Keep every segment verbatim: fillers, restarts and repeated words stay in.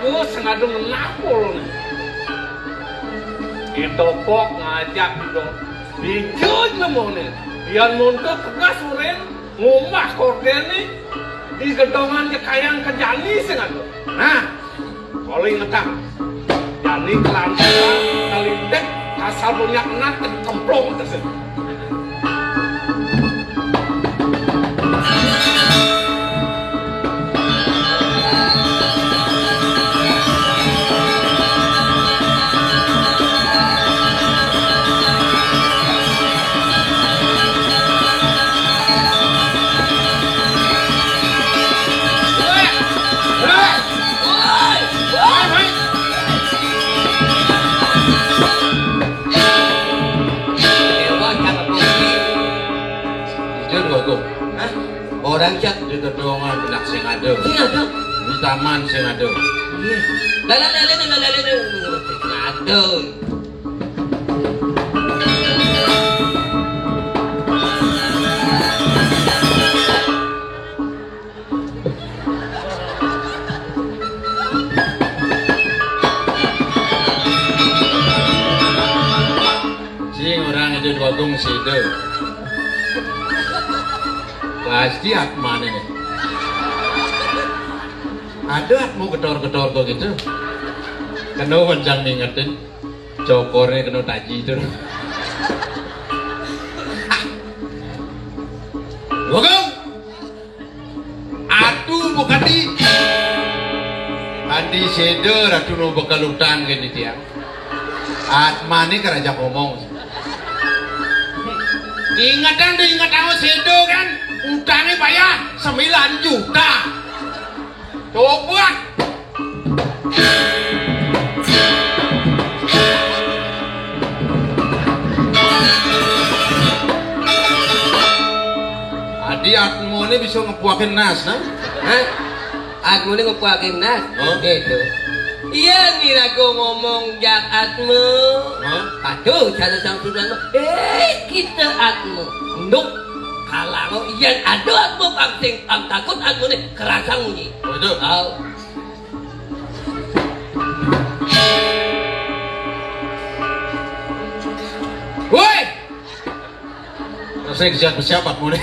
Terus sing adu ngenah polone. Ditopok ngajak didong. Dijud lemone. Yan monto tegas urin ngumbah kordene di gedongan jekayang ke jani sing adu. Nah, kalau ingetang. Jani kelantaran, kelintek, asal punya anak, kemplong terus. Dewa cakep bukti. Itu dua tuh. Hah? Orang cak di gedongan benak sing ada. Sing ada? Di taman sing ada. Iya. Lalu, lalu, lalu, lalu, lalu. Sing ada. Sing orang itu dua gung situ. Pasti atmane nih. Ada atmu ketor-ketor kok gitu. Kena wencang mingetin. Cokornya kena taji itu. Dua gung. Atu bukan di. Andi seda ratu no bakal utang gini tiang. Atmane keraja ngomong. Ingetan deh, inget aku seda kan. Utangnya bayar sembilan juta. Coba. Adi atmone bisa ngepuakin nas, nah? Hah? Atmone ngepuakin nas? Oh. Gitu. Iya, nirago ngomong jak atmu. Hah? Aduh, cara samsudan mah. Eh, kita atmu. Nduk. Kalau iya ada atmu pang sing pang takut atmone kerasa munyi. Oh, itu. Tahu. Woi. Saya siap siapa mulai.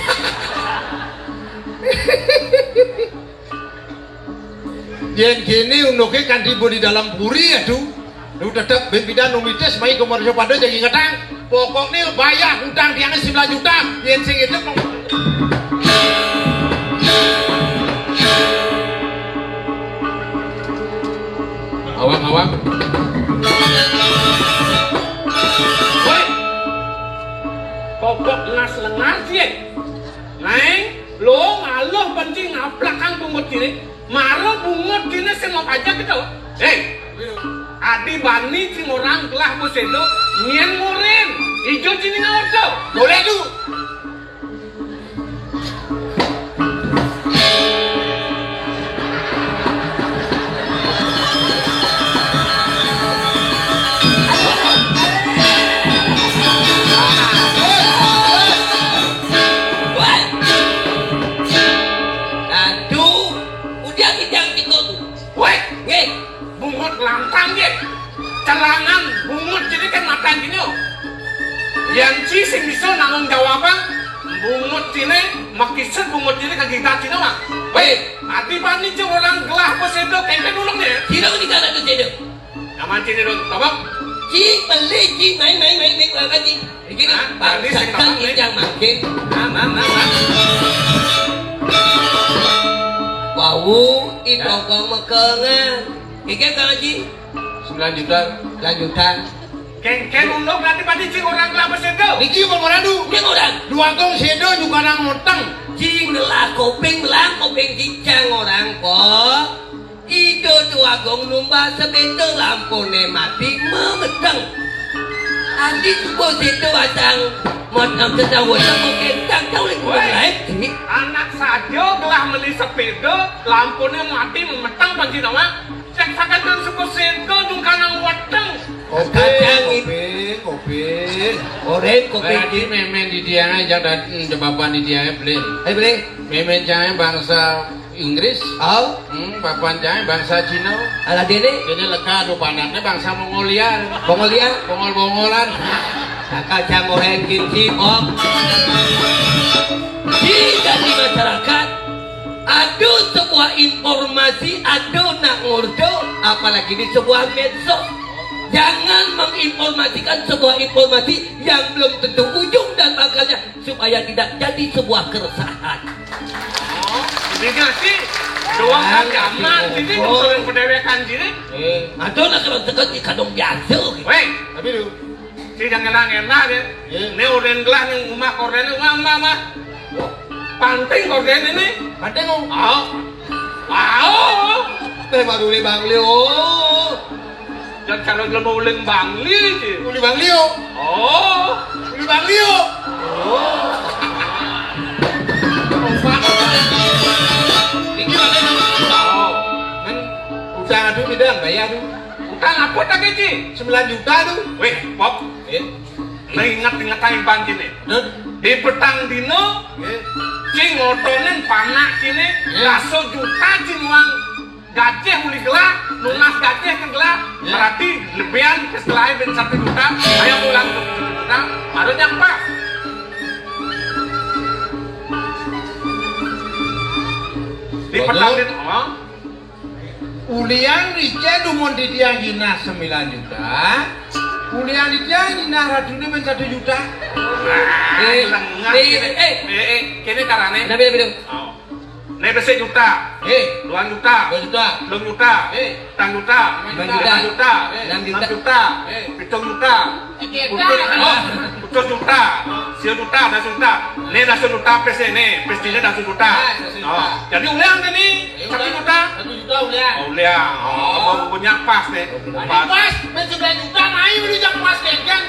Yen kene unuke kan tiba di dalam puri ya, Du. Lu tetep bimbidan umitis mai ke manusia pada jadi ngetang. Pokoknya bayar utang tiangnya sembilan juta. Yen sing itu Awak-awak. Woi. Pokok nas lengas ye. Naeng, lo ngaluh benci ngaplakang bungut kiri. Maro bungut kiri sing mau aja gitu. Hei, adi bani sing orang gelah buseno, nyen murin. Ijo sini ngawur tuh. Boleh, Du. Aduh, udah kita ikut. Weh, nggih. Bungut lantang nggih. Celangan bungut jene kan matan jene. Yen ci sing bisa nanggung jawabang bungut jene, makisut bungut jene kagidat jene, Mak. Weh, ati pani ci orang gelah apa sedo kengken ulung ya. Sino iki kan ado sedo. Nyaman jene dong, tobok. Ci beli ci main main main main apa ci? Iki Hah? Bang Tadi sing Satan tobok, iki yang makin. Nah, nah, nah, nah. Wau, itu kok mekengan. Iki kan ci? Sembilan juta. Sembilan juta. Kengken ulung nanti pati cing orang kelapa sedo. Niki umur orang du. Ini orang. Dua kong sedo juga nang utang. Cing ngelah koping, belang koping cicang orang kok. Ido dua kong numbal sebedo lampone mati memeteng. Adi suko sedo atang motang sedang wotang mungkin tak tahu lagi orang lain. Anak sajo gelah meli sepeda, lampone mati memeteng panci nama. Cek sakan nang suku sento dungkanang weteng. Koping, koping, koping. Orek, koping. Berarti memen di diange jak dateng jebaban di diange belin. Ayo, belin. Memen jange bangsa Inggris. Oh. Hmm, papan jahé bangsa Cina. Alah déné. Déné leka adu panakna bangsa Mongolia. Mongolia. Bongol-bongolan. Kakak cang orén kinci, Bob. Di, jadi masyarakat, ada sebuah informasi, ada nak ngordo, apalagi di sebuah medsos. Jangan menginformasikan sebuah informasi yang belum tentu ujung dan pangkalnya, supaya tidak jadi sebuah keresahan. Oh, ini ngasih doang kan zaman ini, ngobrol pedéwékan diri. Eh, ada nak kalau dekat di kadung biasa gitu. Wéh, tapi lu, si jangan ngenah deh. Iya. Né udah gelah nih, rumah kordénnya, rumah, rumah, rumah. Panting kordénnya nih. Panting, oh. Oh. Oh. Teh baru nih Bang Leo. Dan kalau jelema uling Bangli, Ci. Uling Bangli, yo. Oh. Uling Bangli, yo. Oh. Iki lagi. Oh. Kan utang aduh, bidang bayar aduh. Utang apa tadi, Ci? Sembilan juta tuh. Wéh, Bob. Eh. Nah, ingat-ingat aja, Bang, gini. Di petang dino, eh, Ci ngotonin panak Ci né, eh, dasa juta Ci nuang gajéh uli gelah, nunas gajéh ké gelah. Ya. Berarti lebihan ké setelah bén satu juta, ayo pulang satu juta, baru nyampe. Di petang dino, oh. Ulian ricén dumun titiang jinah sembilan juta. Ulian titiang jinah ratuné bén satu juta. Nah, eh, lengah eh, kéné. Eh, eh, kéné carané. Kenapa, kenapa? Oh. Né besik juta. Eh. Dua juta. Dua juta. Telung juta. Eh. Petang juta. Lima juta. Lima juta. Eh. Enam juta. Enam juta. Eh. Pitung juta. Utus, oh, utus juta. Sia juta, dasa juta. Né dasa juta pés né, pés né dasa juta. Ah, dasa juta. Oh, jadi ulian né, satu juta. Satu juta ulian. Oh, ulian. Oh, oh, punya pas né. Pas. Pas, bén sembilan juta, nah, ini udah pas, kan?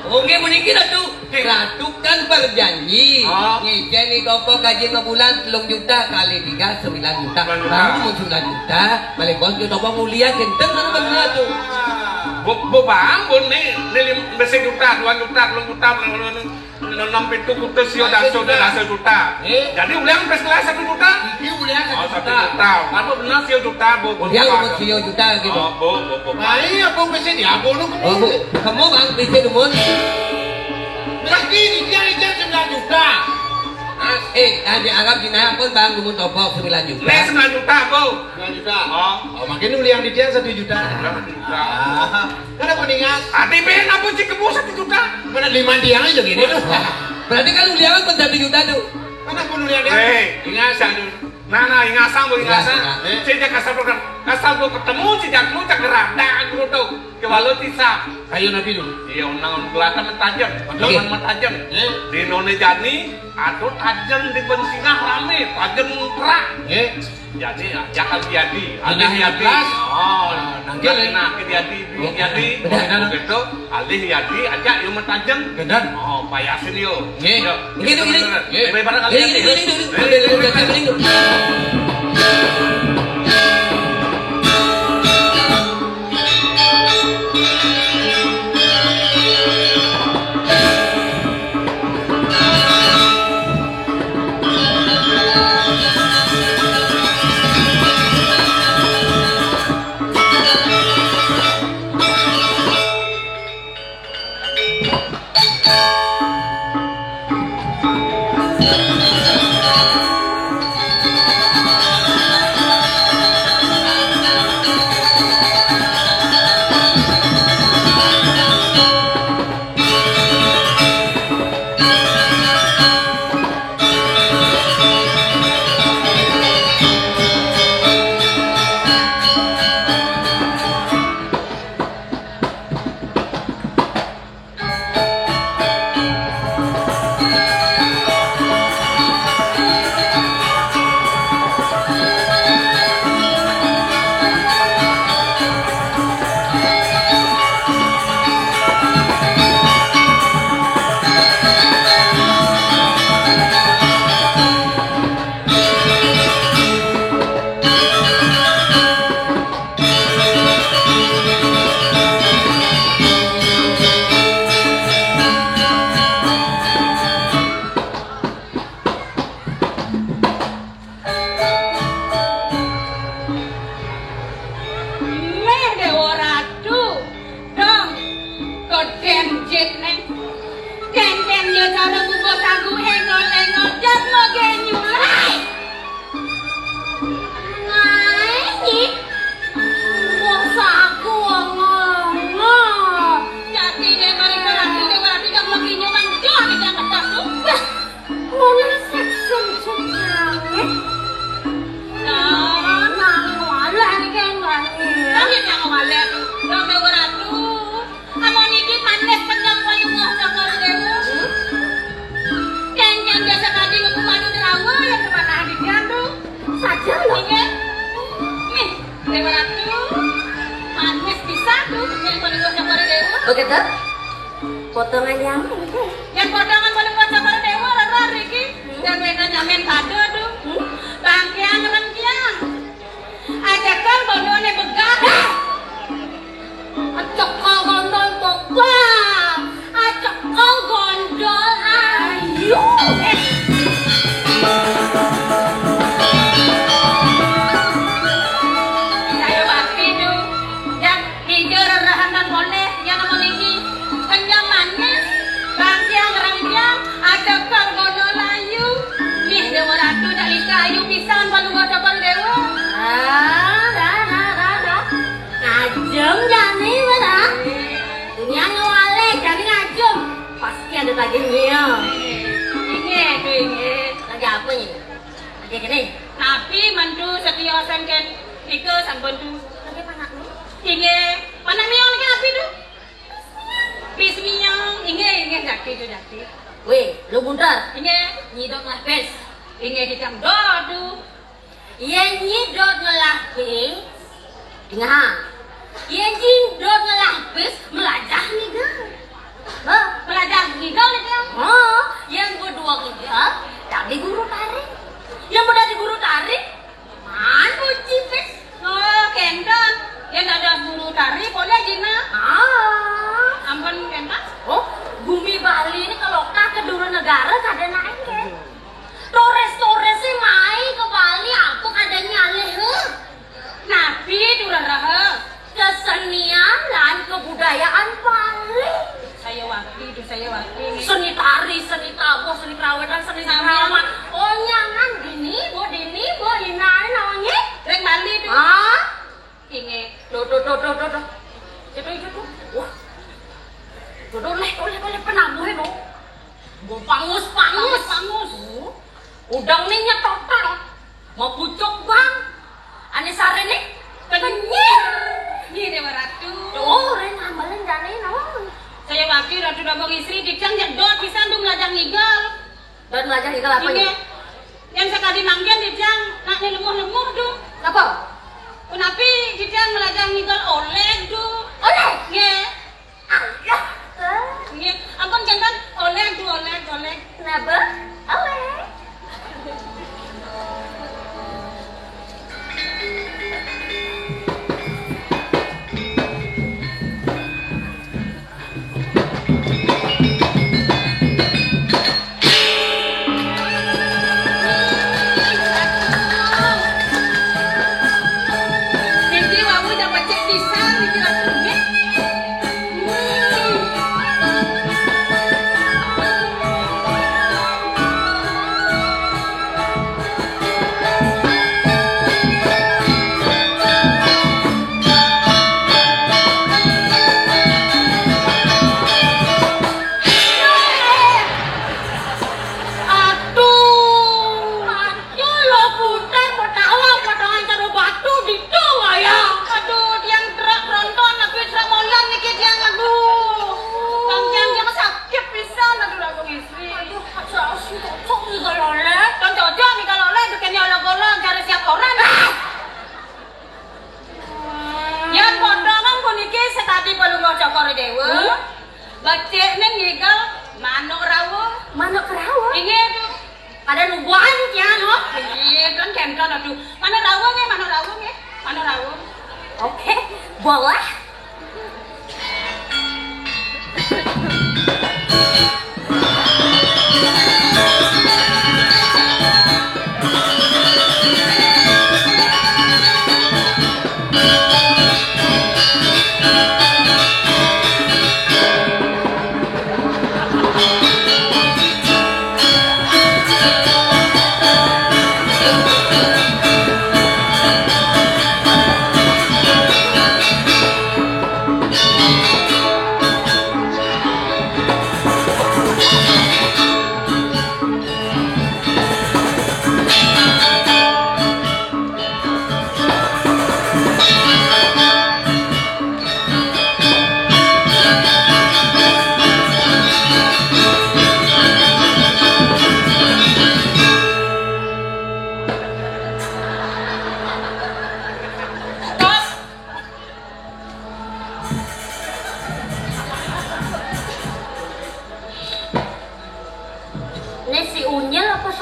Oké, mending kita tuh. Ratu kan berjanji. Oh. Ngijén nih topok gaji lima bulan, telung juta kali tiga, sembilan juta. Sembilan juta. Baru mau sembilan juta, balik bos, dia topok mulia, genteng, mana bener tuh. Bu, bu, Bang, bu, nih, nih, lim-, besi juta, dua juta, telung juta, enam pitu juta, sio dasa, dasa juta. Eh? Jadi, ulian pés gelas satu juta. Iya, ulian satu juta. Oh, satu juta. Apa benar sio juta, bu? Bu, ya, bu, sio juta gitu. Oh, bu, bu, bu. Nah, iya, bu, mesti dia, bu, lu. Oh, bu, kamu, Bang, bisa dumun. Berarti ini dia, ini dia sembilan juta. Eh, di Arab, di Arab pun, Bang, dumun topok sembilan juta. Nih, sembilan juta, bu. Sembilan juta. Oh. Oh, makin ulian di dia satu juta. Ulian satu juta. Ah. Kenapa ningas? Ati ben apa sih kebo satu juta? Mana lima tiang aja gini tuh. Berarti kan ulian kan satu juta tuh. Mana pun ulian dia? Eh, ingat satu. Nah, nah, ingasang, bu, ingasang. Ingasang. Eh. Cek kasar program. Kasar bu ketemu, cek jago, cek gerak. Dah, aku tuh. Kewalo tisap. Ayo nabi dulu. Iya, unang gelatan mentajem. Oké. Jangan mentajem. Eh. Di none jani, aduh tajem di bensingah ramé, tajem kerak. Eh. Jadi, ya, jangan jadi. Alih jadi. Oh, nah, nanti, nah, jadi, jadi. Benar. Gitu, alih jadi, aja yuk mentajem. Benar. Oh, payasin yuk. Nggih. Yuk. Nggih, nggih, nggih. Nggih. Lebar kali. Nggih, nggih, nggih, nggih. Nggih, nggih, nggih. Jit neng. Kenten yo cara buka sagu engol-engol, jak moge nyulai. Ngai, nyi. Buka sagu engol-engol. Jati deh, mari berarti deh, berarti jak moge nyulai, jak moge nyulai. Wah, mulai seksen sejange. Nah, nang waleh iki, nang waleh. Tapi nang waleh, dong, dong, ratu. Amun niki manis kenyang payungan Cokor Dewa. Kenyang biasa tadi ngebu madu derawa yang kemana di diandu. Saja lho. Inggih. Nih, Dewa Ratu. Manis bisa tuh yang payungan Cokor Dewa. Begitu? Potongan yang itu. Yang potongan payungan Cokor Dewa, lerar iki. Dan wena nyamen pada tuh. Bangkiang rengkiang. Aja kan bodohnya begal. Cekel gondol tokol. Cekel gondol ayu. Saya waktu itu yang hijau rerahanan boleh yang mau niki kenyang manis, bangkiang rengkiang, ada kal bono layu. Nih Dewa Ratu, dak lisa ayu pisan kalau gua coba Dewa. Ah, dah, dah, dah, dah. Ngajeng jani wis ah. Dunia ngewale jani ngajeng. Pasti ada lagi nih ya. Inggih, inggih. Lagi apa nih? Lagi gini. Tapi mantu setia sengken itu sampun tu. Lagi mana lu? Inggih. Mana miang lagi api tu? Pis miang. Inggih, inggih, jaki tu jaki. Weh, lu buntar. Inggih. Nyidok lah pis. Inggih, dicang dodu. Yen nyidot ngelah pis, dingah. Yen nyidot ngelah pis, melajah ngigal. Hah? Melajah ngigal nih, Tiang? Oh, yen berdua ngigal, dadi guru tari. Yen mau dadi guru tari, man uji pis. Oh, kenten. Yen ada guru tari, boleh jina. Ah. Ampun, kenten. Oh, bumi Bali ini kalau ke dulu negara kada naik ya. Tores-tores sih mai ke Bali, aku kadanya alih, huh? Napi tu raraha? Kesenian lan kebudayaan Bali. Saya wakti tu, saya wakti. Seni tari, seni tabuh, seni perawetan, seni siraman. Oh, nyangan dini, bo dini, bo inane namanya. Rek Bali tu. Ah? Inge. Tuh, tuh, tuh, tuh, tuh, tuh. Itu, itu tuh. Wah. Tuh, tuh, leh, tuh, leh, tuh, leh, penabuhe, no. Gua pangus, pangus, pangus. Udang nih nyetotan. Mau pucuk, Bang. Ane sare nih kenyir. Nih, Dewa Ratu. Oh, ren ambalin jane, no. Saya wakil Ratu Dagong Istri, dikang jedot pisan dung lajang ngigal. Dan belajar juga apa Inggih. Yang sekali manggen di tiang nak ni lemuh-lemuh tu. Apa? Punapi di tiang belajar ngigal oleh tu. Oleh? Nggih. Allah. Nggih. Ampun jantan oleh tu oleh oleh. Napa? Oleh. Aduh, aduh lo putar pertama potongan karo batu di dong ayah. Aduh, tiang truk tronton tapi truk molan niki tiang aduh. Bang tiang tiang sakit pisan aduh lagu istri. Aduh, aja asu cocok nih kalau lek. Kan cocok nih kalau lek bikin nyolok-olok cari siap orang. Yan potongan puniki setadi Palungguh Cokor Dewa. Hmm? Becik ning ngigal manuk rawuh. Manuk rawuh? Inggih, Tu. Pada nubuhan ya, no? Inggih, kan kenton aduh. Manuk rawuh nggih, manuk rawuh nggih. Manuk rawuh. Oke, boleh.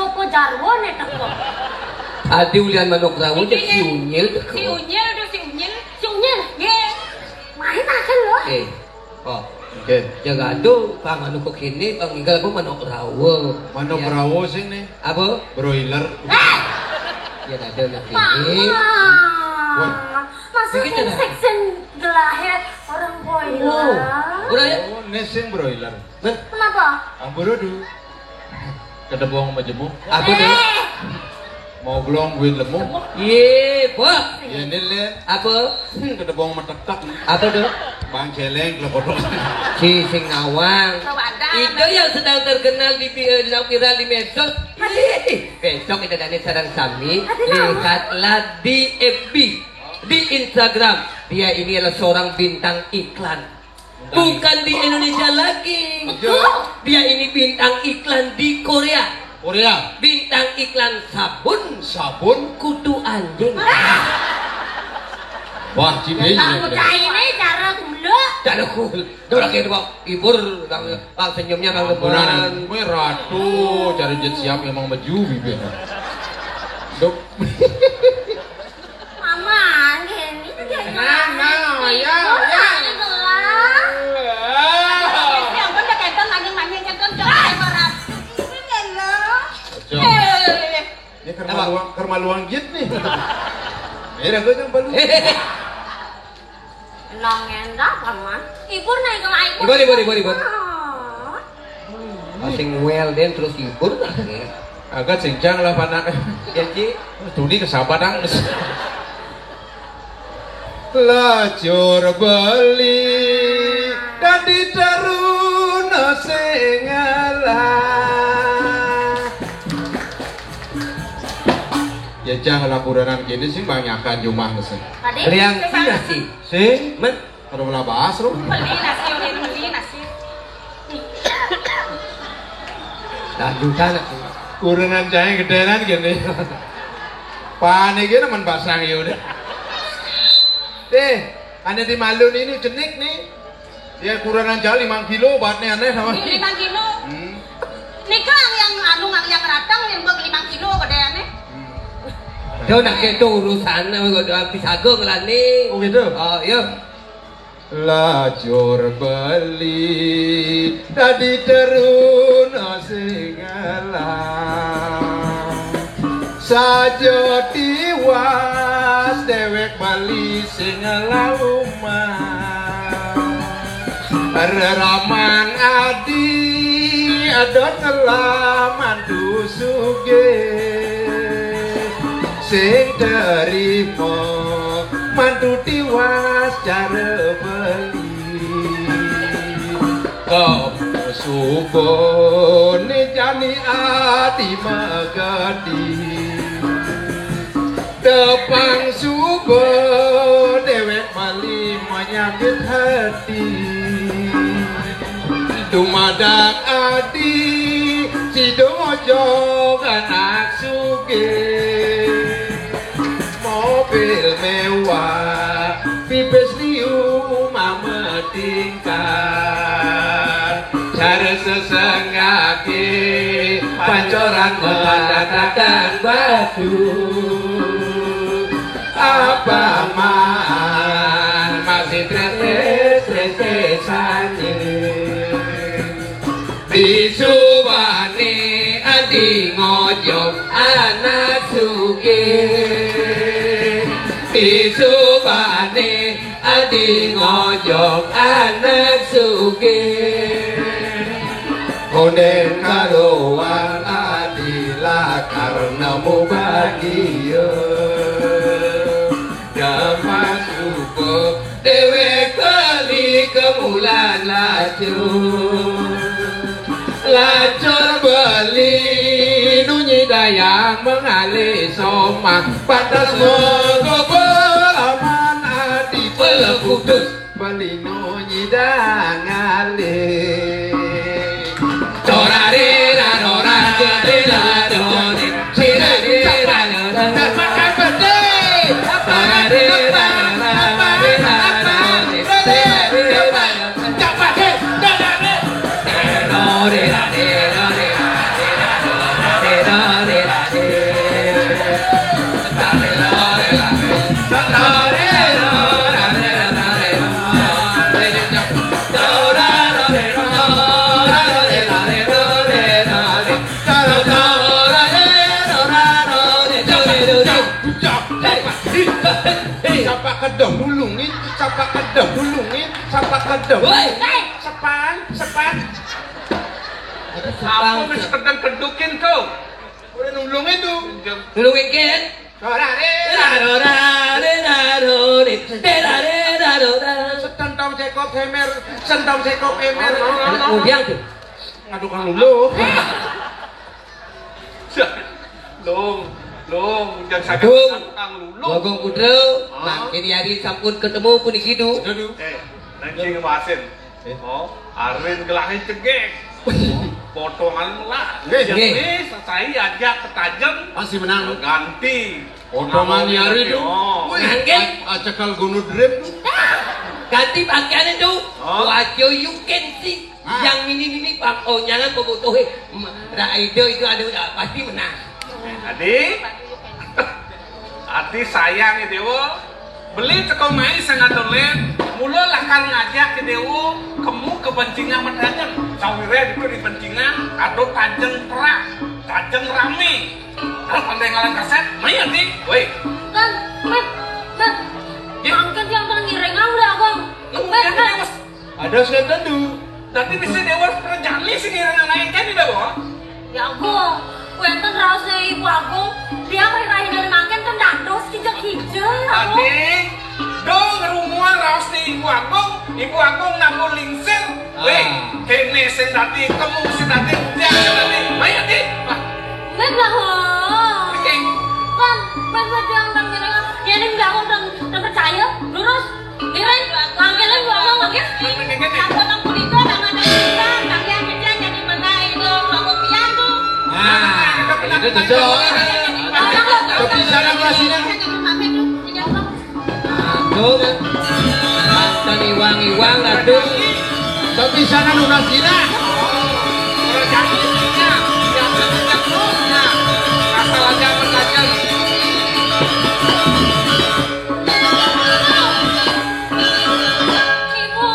Apa jarwo ne teko? Adi ulian manuk rawon, si Unyil teko. Si Unyil tuh, si Unyil. Si Unyil? Nggih. Main aja lho. Eh. Oh. Oke. Jaga tuh, Pak, manuk kok ini, Pak, ngigal apa manuk rawon. Manuk rawon sing nih. Apa? Broiler. Eh! Ya ada nak ini. Wah. Maksudnya seksen gelahe orang broiler. Broiler. Oh, ini sing broiler. Kenapa? Amburu du. Kedebong majemuk. Apa tuh? Mau belum buin lemu? Iya, Pak. Ya ini le. Apa? Kedebong metekak. Apa tuh? Bang celeng lekodok. Si sing nawang. Itu yang sedang terkenal di eh, viral di medsos. Ih, besok kita dari sarang sami lihatlah di F B, di Instagram. Dia ini adalah seorang bintang iklan. Bukan di Indonesia lagi. Iya. Dia ini bintang iklan di Korea. Korea. Bintang iklan sabun. Sabun. Kutu anjing. Wah, cibe. Kamu cai ini cara gula. Cara gula. Dora kene kok ibur Kang, Kang senyumnya Kang Ampunan. Demen. Kowe ratu cari jet siap emang meju bibir. Dok. Mama, nggih, ini nggih. Nah, nah, ya, ya. Ini gelas. Ya ampun, udah kentong, anjing, anjing, kentong, jangan marah. Ini lho. Ojo. Eh. Ini kermaluang, kermaluang jit nih. Ini dah gue yang balu. Nang endah, Paman. Ibur naik ke lain. Ibur, ibur, ibur, ibur. Ah. Asing well den terus ibur. Agak sincang lah panak. Ya, Ci. Tuni kesabaran. Lacur beli dan diteruna sing ngalah. Ya, jangan laporan gini sih, banyakan jumah sih. Tadi Liang sing sih. Sing? Men? Ada bola bahas lu. Beli nasi, udah beli nasi. Lanjutan aku. Kurangan cahaya gedean gini. Panik gini men basang ya udah. Eh, ada di Malun ini cenik nih. Ya kurangan cahaya lima kilo, obatnya aneh sama. Ini lima kilo. Hmm. Nika yang anu, yang ratang yang bag lima kilo gedeannya. Hmm. Dia nak itu urusan, kok doa pisago ngelani. Oh gitu? Oh, iya. Lacur beli dadi teruna sing ngalah. Saja tiwas dewek bali sing ngelaumah. Reraman adi adon ngelaman dusuge. Sing terima mantu tiwas cara beli. Kamu suba ne jani ati magati. Tepang suba dewek bali menyakit hati. Dumadak ati sidong ojo anak sugih. Mobil mewah, pipis liu mama tingkat. Cara sesenggake pancoran matatakan batu. Apa maan masih tres-tres-tres-tresane. Disubane adi ngojok anak sugih. Disubane adi ngojok anak sugih. Konden karuan adi lakar nemu bahagia. Dapat suka dewek beli kemulan lacur. Lacur beli nunyi dayang mengalih somah. Pantas mogo belaman adi peleputus. Beli nunyi dangalih. Torare rarora, rarora rore, sirare rarora, makan pete. Torare rarora, rarora rore, sirare rarora, rore rare rore, rore rare rore. Apa kedem? Woi, hei! Sepan, sepan. Apa mesti kedem kedukin tuh? Udah nulungin tuh. Nulungin, Ken? Rora, rera. Rora, rera, rori. Rera, rera, rora. Setentong sekop hemer, sentong sekop hemer. Anak mudiang tuh. Ngadukang lulu. Lung, lung, jangan sakit Dong, tukang lulu. Bagong Putra, hah? Mangkin hari sampun ketemu puniki, Du. Aduh. Eh, nang sing ngemasin. Eh. Oh, arin gelahe cegek. Potongan lah. Eh. Yang eh. Ini selesai aja ketajam. Pasti menang. Ganti. Potongan hari, Du. Oh. Wih, nangke. A-, acekal gunung drip. Ganti pakaiannya, Du. Oh. Wajo you can see. Ah. Yang mini-mini, Bang, oh, jangan bobotohe. Raido itu ada, ada, pasti menang. Adi, ati sayang ya, Dewa. Beli teko mai sing adolen, mula lakar ngajak ke Dewa, kemu ke bencingan medajen. Sawire itu di bencingan, ada tajeng perak, tajeng rame. Kalau pandai ngalang kasar, mai ati. Woi. Kan, Mat, Mat. Ya. Mangkin yang tengah ngiring, udah, Bang. Nemu Mat, dia, Mat. Dewa. Ada setan tu. Dadi mesti Dewa Perjani sing ngiring anak engken tidak, Bo? Ya, Agung. Wenten raosnya Ibu Agung, dia merahin dari mangkin kan dados kijek-kijek, Agung. Ade, do ngerumuan raosnya Ibu Agung, Ibu Agung namun lingsir. Ah. Weh, kene sing dadi, kemu sing dadi, dia sing dadi. Ayo, Dik. Ah. Baiklah, ho. Oke. Kan, baik-baik yang orang kira, dia ini nggak orang, orang percaya, lurus. Iren, mangkene ngomong, oke? Apa nang punika, nang ana punika, sampeyan bisa jadi meneh itu, aku pian, Bu. Nah, itu cocok. Tapi sana masih nang. Aduh, kan. Mantan iwang-iwang, aduh. Tapi sana nu masih nang. Asal aja perhatian. Ibu.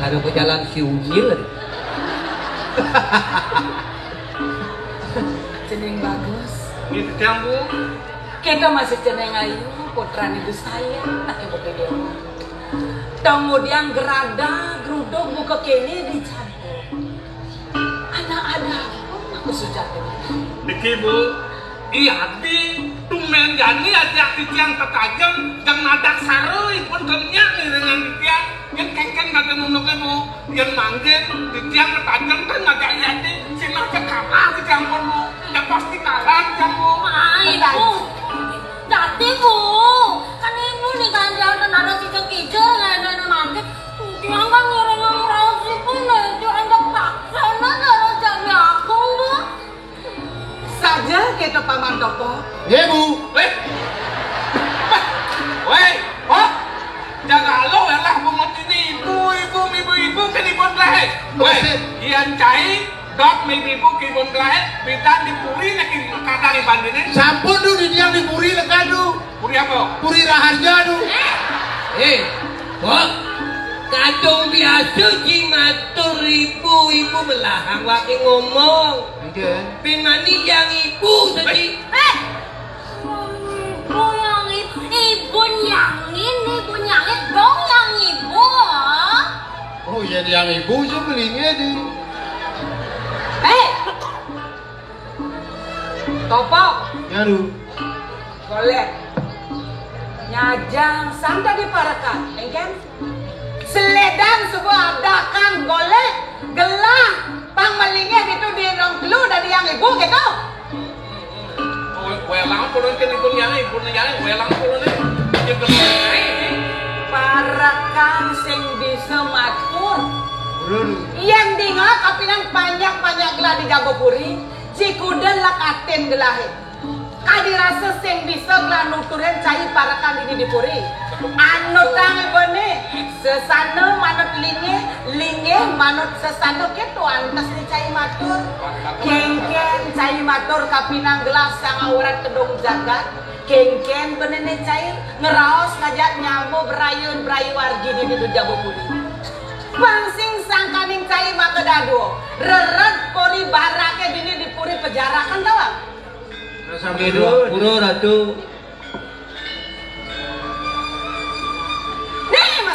Ada pejalan si Unyil. Jeneng bagus. Ini titiang, Bu. Kita masih jeneng ayu, putrane Ibu saya, anak Ibu Kedema. Tong ngudiang gerada, geruduk, buka kene di jago. Anak ada apa aku sujati? Niki, Bu, iya, di tumben jani ajak titiang ketajem, jang nadak sare ipun kenya ngiringan titiang. Yen kengken kate nunduke, Bu, yen mangkin titiang ketajem kan ngajak iya, di sinah kalah titiang pun, Bu. Ya pasti kalah titiang, Bu. Ah, Ibu. Dadi, Bu, kan Ibu nih kan jangan ada kijel-kijel, nggak ada mangkin. Tiang kan ngiringan raos ipun, itu ada paksa, nah, kalau jadi aku, Bu. Saja kita Paman Topo. Nggih, Bu. Weh. Weh, kok? Jaga lo ya lah, Bu, ngerti ini ibu, ibu, ibu, ibu, kan ibu terakhir. Weh, Betul. Ian cai, dok, ibu, ibu, ibu terakhir, bintang di puri, lagi kadang iban ini. Sampun, Du, di tiang di puri, lekan, Du. Puri apa? Puri Raharja, Du. Eh, Bok, kadung biasa ji matur ibu-ibu melahang wake ngomong. Iya. Pin mani yang ibu tadi. Eh, ibu yang ibu, ibu nyangin, ibu nyangin, dong yang ibu. Oh, iya, yang ibu sih melingnya di. Eh, Topok. Ya, Du. Golek. Nyajang santa diparekan, engken? Seledan suba abdakan golek, gelah, pang melingeh ditu di rong telu dadi yang ibu gitu. Oh, welang pulun kan ibu nyai, ibu nyai, welang pulun nih. Ya, bener, ini. Parekan sing bisa matur. Bener. Yen dinga kapinan panjak-panjak gelah di Jago Puri, jikuden lakatin gelahe. Kadi rasa sing bisa gelah nuturin cai parekan dini di puri. Anutang ibune, sesana manut linge, linge manut sesana, keto antes ni cai matur. Kengken cai matur kapinang gelah sang awrat kedung jagat. Kengken benene cai ngeraos ngajak nyambo berayu berayu wargi dini di Jago Puri. Pang sing sangkaning cai maka dadua, reret puri barake dini di puri pejarakan tawang. Sampai dua puluh, Ratu.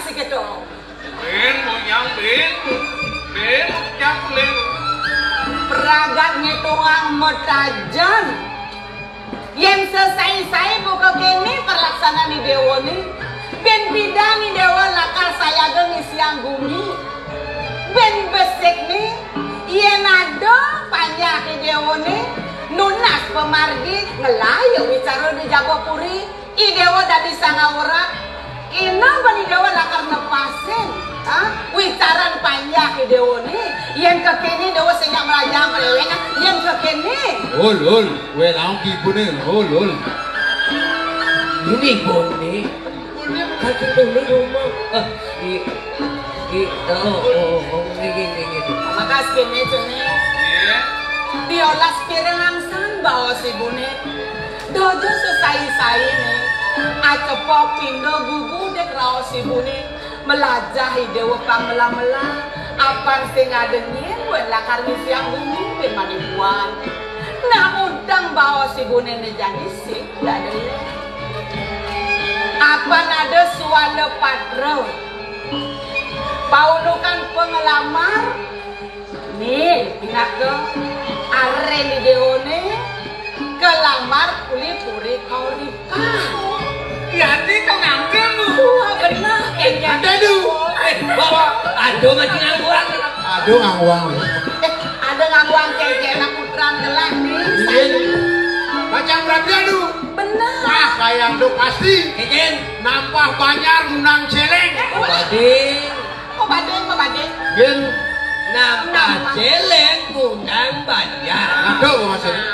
Sing kéto. Bén, bonyang, bén. Bén, bonyang, bén. Pragat ngitungang matajen. Yén sesai-sai buka kéné perlaksanaan I Déwané. Bén pidan I Déwa lakar sayaga ngisiang gumi. Bén besikné, yén ada panjak I Déwané, nunas pamargi, ngelah ya wicara di jaba puri. I Déwa dadi sangawrat, kéné bani Déwa lakar nepasin, ha? Wicaran panjak I Déwané, yén kékéné Déwa sing nyak mlajah mréwéng, yén kékéné. Ul, ul, wé laung ibuné, ul, ul. Ini ibuné. Kaki dulu rumah. Eh, di, di, oh, oh, oh, ini, ini, ini. Makas kéné, Cené. Iya. Diolas piring angsan baos ibuné. Dojo sesai-sainé, acepok pindo gugu dék raos ibuné, melajah I Déwa pang mela-mela, apan sing ada nyén wén lakar ngisiang bumi bén manipuan. Nah, undang baos ibuné né jani sing dadi. Apan ada suwada patra, paundukan panglamar, Nih, pinaka arén I Déwané kalamar uli puri kauripan. Yati kok ngangkung lu? Wah, bener. Eh, ada du. Eh, bawa. Aduh, masih ngangguang. Aduh, ngangguang. Eh, ada ngangguang kéné putran gelah nih. Iya. Macam rabi aduh. Bener. Wah, kayak aduh pasti. Kékén. Nampah banjar ngundang céléng. Badé. Apa badé, apa badé? Gén. Nampah céléng ngundang banjar. Aduh, maksudnya.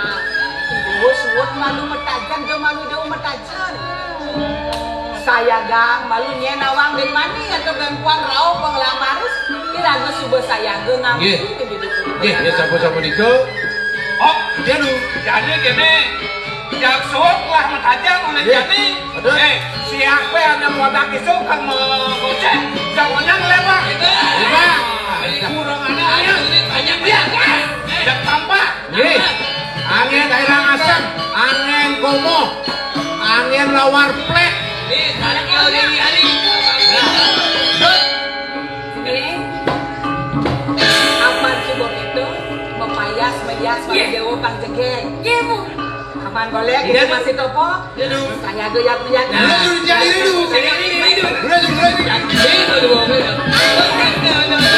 Nah, suud malu matajen, da malu da matajen. Sayagang malu nyén awang bén mani atau bén puan rauh panglamar. Iraga suba sayaga ngampu. Nggih. Nggih, ya sampun-sampun nika. Oh, dia lu. Jani kéné. Jak suud lah matajen oleh jani. Aduh. Eh, siapa yang mau tak isuk kan mau goceng? Jangan yang lebar. Lebar. Kurang ada. Ayo, ini banyak ya. Jak tampak. Nggih. Angin daerah asam, angin komo, angin lawar plek. Nih, tarik ya, Uli, Uli. Nah. Nih. Apan suba itu mapayas, mayas, mayas Déwa pang jegég. Iya, Bu. Aman golek, iya, itu masih topo. Iya, dong. Saya goyang-goyang. Nah. Udah, udah, udah, udah. Udah, udah, udah. Udah, udah, udah.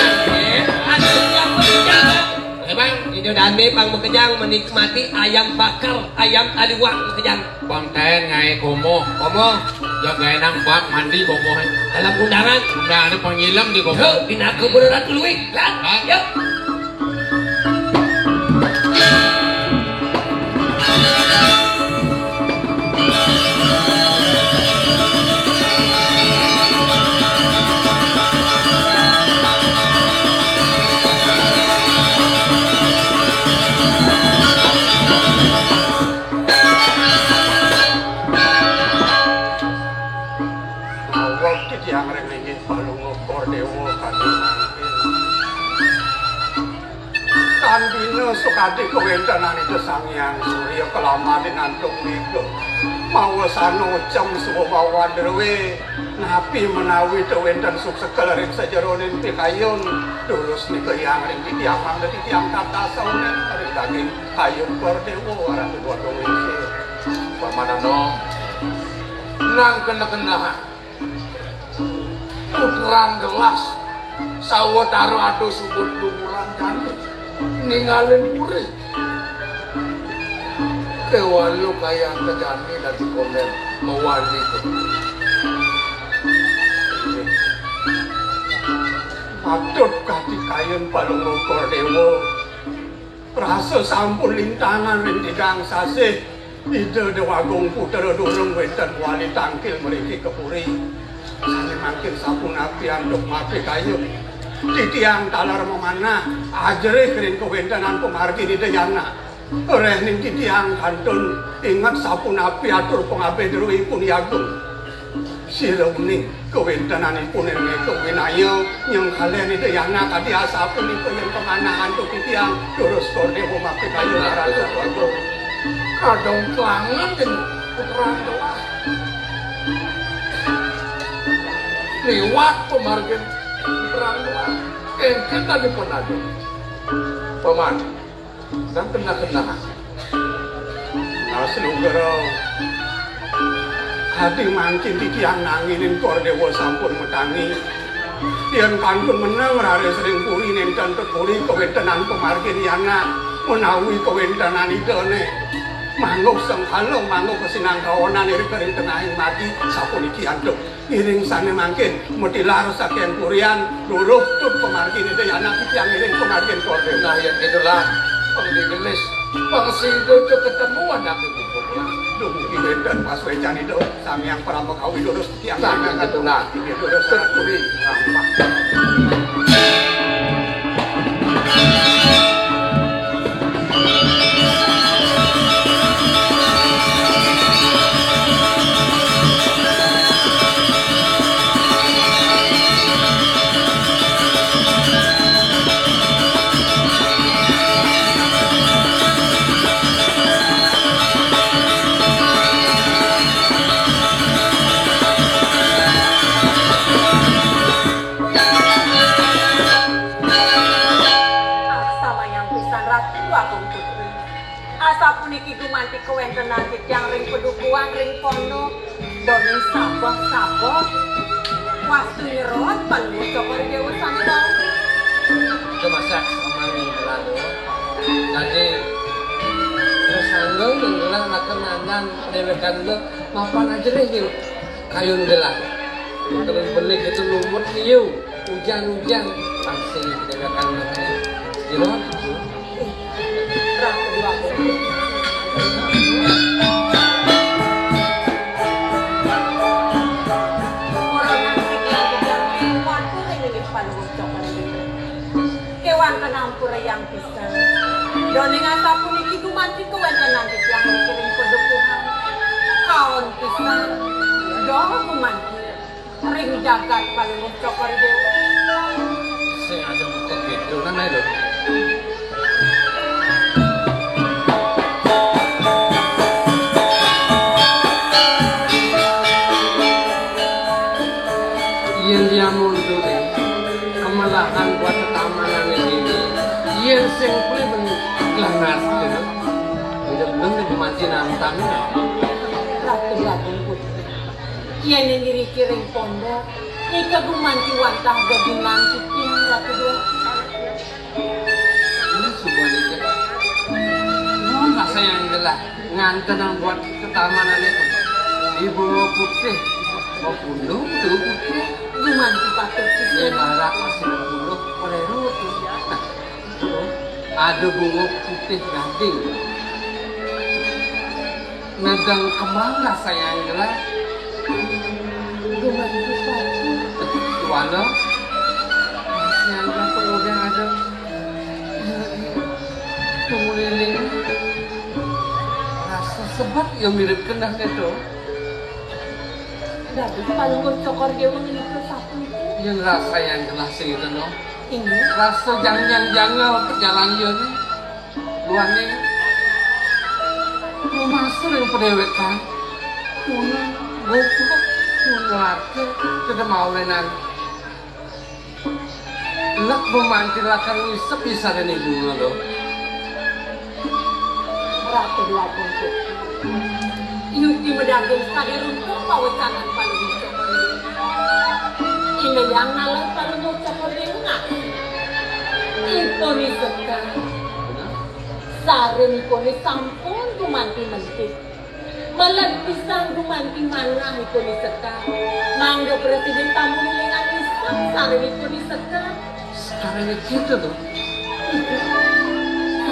Emang, itu dane pang makejang menikmati ayam bakar, ayam taliwang makejang. Bang Taén ngaé komo. Komo. Ya gaénang bak mandi bomohé. Dalam undangan. Undangan pangilem di komo. Tuh, dina kuburan luwih. Lah, yuk. Awak titiang ring linggih Palungguh Kordéwa kadi mangkin. Tan bina sakadi kawéntenan Ida Sang Hyang Surya kalamar ring antuk méga. Mawasana ocem suba mawan drué, napi menawi ta wénten suksekel ring sajeroning pikayun, durus nika hyang ring titiang mangda titiang tatas sauneng ring daging kayun Kordéwa aran Déwa Dong Lingsir. Pamanana nang kena-kenahan. Putrang gelas, sawetara ada subut lumuran jani, ningalin puri. Kéwala kayang kejani dadi kondén mawali. Patut kadi kayun Palungguh Kordéwa. Rasa sampun lintangan ring tigang sasih, Ida Déwagung Putra durung wénten wali tangkil mriki ka puri. Sané mangkin sapunapi antuk mapikayun? Titiang taler mamanah, ajerih ring kawéntenan pamargin Ida Yana. Réhning titiang kantun inget sapunapi atur pangabih druipun I Agung. Sira uning kawéntenanipun ing méga winaya nyengkalén Ida Yana kadi asapunika yén pamanahan antuk titiang durus Kordéwa mapikayun Ratu Kordéwa. Kadong klangen ing putra telah. Liwat pamargin Brahma. Engken tadi penadu. Paman, dan kena-kena. Nah, Selugara. Adi mangkin titiang nanginin Kor Dewa sampun matangi. Yen kantun meneng raris ring puri nenten teturi kawentenan pamargin yana menawi kawentenan idane. Mangguk sengkala, mangguk kasinangkawanan iri kering tengahing margi sapuniki antuk. Ngiring sane mangkin, matilar saking purian, luruh tut pamargin Ida Yana titiang ngiring pamargin Kor Dewa. Nah, yen gitulah, pang digelis, pang sida aja ketemu anake bubuk lah. Dumugi wenten pasuecan Ida, Sang Hyang Parama Kawi lurus titiang. Nah, yen gitulah. Inggih, lurus. Teturi. Samayang pisan Ratu Agung Putri. Asapuniki gumanti kawentenan titiang ring padukuhan ring pondok. Doning sabeh-sabeh. Wastu nyerot Palungguh Cokor Dewa sane wau. Dumasak samangin lalu. Dadi, kesanggung ing gelah atur nandan dewekan lo mapan ajerih ing kayun gelah. Terus benik itu lumut liu. Ujan-ujan, pasti dewekan lo kaya. Jerot itu. Ratu Agung. Ora nang sing lagi jam waktu ning nggih Palungguh Cokor Dewa. Kewanten ampura yang pisan. Doning asapuniki gumanti kewantenan titiang ring padukuhan. Kaon pisan. Doh gumanti. Ring jagat Palungguh Cokor Dewa. Sing ada buka gitu kan ae lho. Yen dia mundur, kemelahan buat ketamanan ini. Yen sing beli ben gelangar gitu. Udah belum nih mati nantang. Ratu Agung Putri. Yen ngiring pondok, nika gumanti wantah geginan titiang Ratu Déwa. Ini sebuah nika. Nuwun rasa yang gelah nganten buat ketamanan itu. Ibu putih, mau pundung tuh putih. Gumanti patut. Ini barak masih pundung oleh rutu. Nah, ada bunga putih gading. Nedeng kembang rasa yang gelah. Gumanti pati. Tuana. Yang gelah pengudah ada. Penguliling. Rasa sebab yang mirip kendah itu. Dados Palungguh Cokor Dewa ngenika sapunika. Yang rasa yang gelah sing itu no. Inggih. Rasa jangjang janggal perjalanan ini. Luane rumah sering pedewekan. Tuna, goblok, tuna arte, kedemaulenan. Lek memantilakan ngisep isarene bunga lo. Ratu Déwa Pungkur. Yukti medanggung sakadi runtuk pawecanan Palungguh Cokor. Ineyang nalih Palungguh Cokor Dewa. Ipun isekan. Sarenipune sampun gumanti mentik. Meled pisan gumanti manah ipun isekan. Mangga presiden tamu lilingan isak sarenipun isekan. Sekarang itu tuh.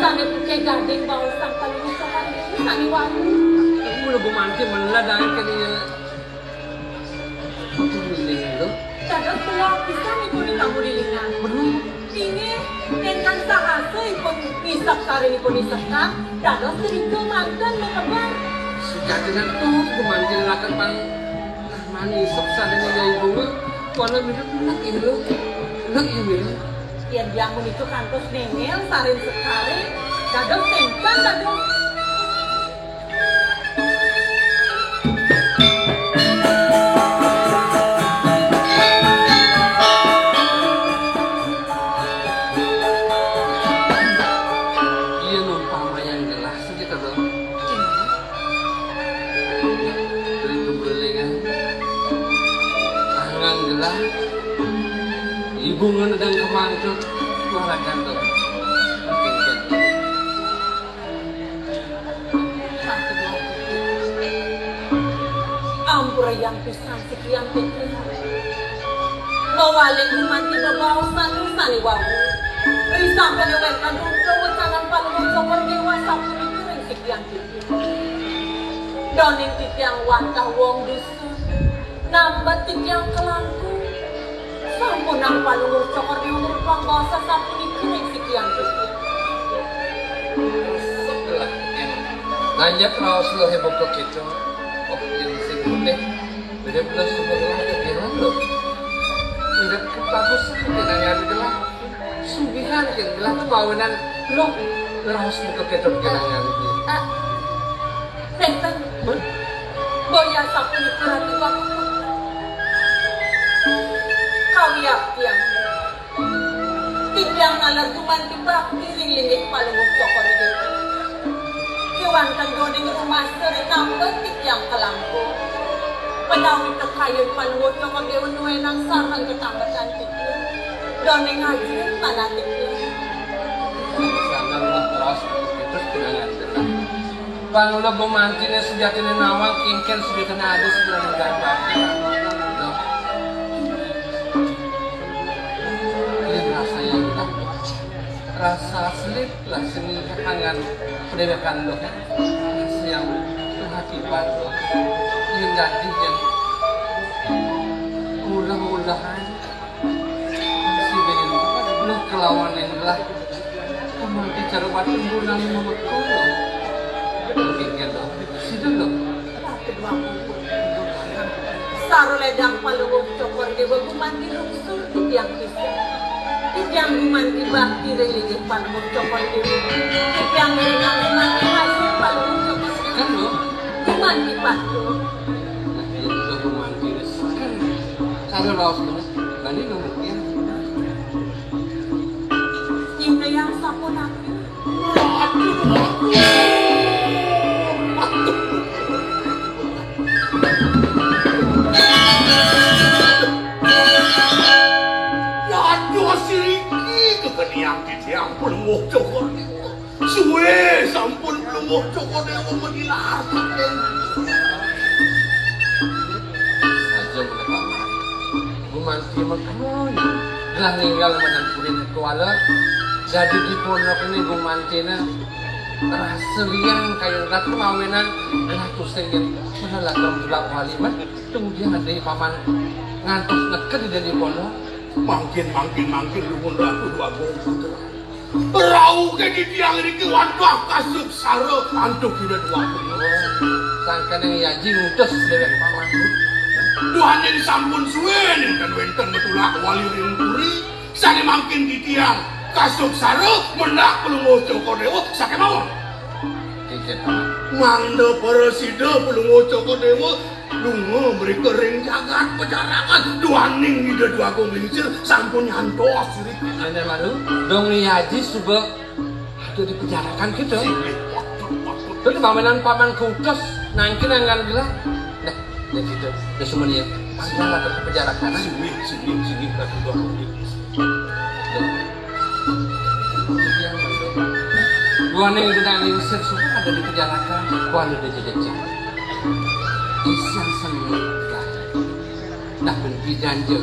Sane puke gading baos sang Palungguh Cokor Dewa sane wau. Mula gumanti meled ae kene ya. Aku milih lo. Dados kula pisan ipun tamu lilingan. Bener. Inggih, ingkang sahasa ipun ngisep sarenipun isekan, dados trika manten mekeber. Sejatinan tuh gumanti lakan pang nah mani isep sarene ya ibu. Wala mirip enak ini lo. Enak ini mirip. Yen dia menika kantos nengel saren sekare, dados tentan dados. Ibu ngeunah dang kemangkut, waragan tuh. Ampura yang pisan sikian titi. Mawali kuman ti babaosan nu sané wau. Risang pada wénten runtun wecanan Palungguh Cokor Déwa sapunika ring sikian titi. Doning titiang wantah wong dusun. Nambet titiang kalangkung. Sampunang Palungguh Cokor Déwa ngrumpang basa sapunika ring sikian titi. Sebelah. Lanjut raos luh ibu kéto. Oh, yang sing putih. Beda belas sebelah kegiran loh. Beda kebagus seperti nanya adalah. Sugihan ké gelah tuh mawinan lo ngeraos muka kéto kenangan. Ah, nénten. Boya sapunika Ratu Agung. Kawiaktian. Titiang naler gumanti bakti ring linggih Palungguh Cokor Déwa. Kéwanten doning rumasa ring nambet titiang kalangkung. Menawi kakayun Palungguh Cokor Déwa nuénang sareng katambetan titiang. Doning ajin manah titiang. Sanan lah teras putus dengan jelas. Pangula gumantiné sujatiné nawang kénkén sujatiné adus bulan gambar. Loh. Ini rasa yang enak. Rasa asli lah seni angan pendidikan lo. Rasa yang kehakipan lo. Yang gadis yang mudah-mudahan si dengan lo kelawan yang lah. Kamu bicara batu bulan mau betul. Demikian lo. Situ lo. Sarulédang Palungguh Cokor Déwa gumanti lungsur titiang pisan. Titiang gumanti bakti ring linggih Palungguh Cokor Déwa. Titiang ngiringang gumanti hasil Palungguh Cokor Déwa. Kan lo? Gumanti patuh. Nah, iya, lo gumanti kan. Saru raos lo. Bani lo mungkin. Inggih yang sampun aku. Yadnya siriki kekeniang titiang pelungguh Cokor Déwa. Suwe sampun pelungguh Cokor Déwa madilar. Aja menek. Gumanti mengkono gelah ninggal madan puri kuala. Jadi di pondok ini gumantina rasa liang kayu ratu mawinan gelah tusing yang menelah tulak wali mah. Tunggu dia ada paman ngantos neket di dari pondok. Mangkin, mangkin, mangkin, lumun ratu dua gong putra. Rauh ke di tiang riki wantah kasuk sara antuk tidak dua. Sangkan yang yaji ngutus dewek paman. Duaning sampun suwe nénten wénten metulak wali ring puri, sané mangkin titiang kasuk sara mendak pelungguh Cokor Déwa sakémawon. Mangda prasida pelungguh Cokor Déwa lunga mrika ring jagat pajarakan duaning Ida Dwagung Lingsir sampun nyantos diri. Ané malu, dong ni haji suba ada di pajarakan kita. Terus pamanan paman kutus nangkin anggan gelah. Nah, ya gitu. Ya semua niat. Panggilan ke pajarakan. Sini, sini, sini, Ratu Dwagung Lingsir. Duaning gedang lingsir suka ada di pejalakan, kuala di jejejak. Isian seni. Nah, ben pidanjel.